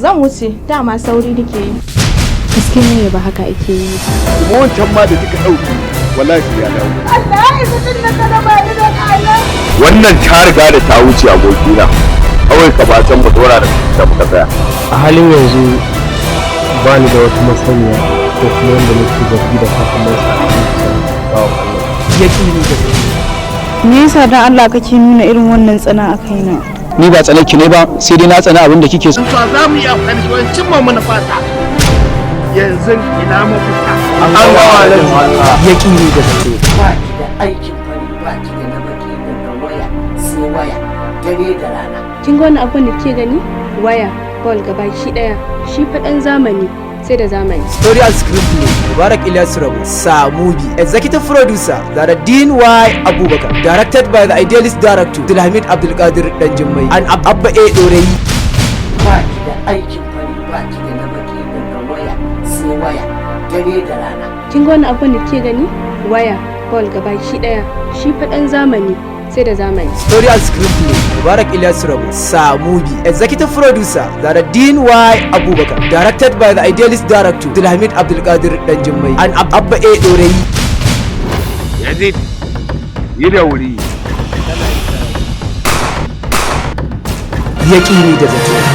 Zan wuce, dama sauri nake yi. Gaskiya ne, ba haka ake yi ba. Kuma wancan ma da kika ɗauki, wallahi sai ya dawo. Allah ya isa tun da ka raba ni da Allah. Wannan ta riga da ta wuce, abokina. Kawai ka ba can mu dora da muka tsaya. A halin yanzu ba ni da wata masaniya ko kuma wanda nake zargi da kafin motsa a zuciyar bawan Allah. Yaƙini da Zato. Me yasa dan Allah kake nuna irin wannan tsana a kaina? Ni ba tsanaki ne ba, sai dai na tsana abin da kike so. To, za mu yi amfani da wajen cimma manufata. Yanzu ina mafita? An gama. Yaƙini da Zato. Ba ki da aikin fari, ba ki da na baki, daga waya sai waya, dare da rana. Kin ga wannan abun da kike gani? Waya, ball, gabaki daya. Shi fa dan zamani sai da zamani. Story and screenplay, Mubarak Ilyas Rabo, Samubi. Executive Producer, Zaradin Y. Abubakar. Directed by the idealist director, Abdulhamid Abdulkadir Danjummai and Abba A. Dorayi. Ba ki da aikin fari, ba ki da na baki, daga waya sai waya, dare da rana. Kin ga wannan abun da kike gani? Waya, ball, gabaki daya. Shi fa dan zamani sai da zamani. Story and screenplay, Mubarak Ilyas Rabo, Samubi. Executive Producer, Zaradin Y. Abubakar. Directed by the idealist director, Abdulhamid Abdulkadir Danjummai and Abba A. Dorayi. Yazid, yi da wuri. Yaƙini da Zato.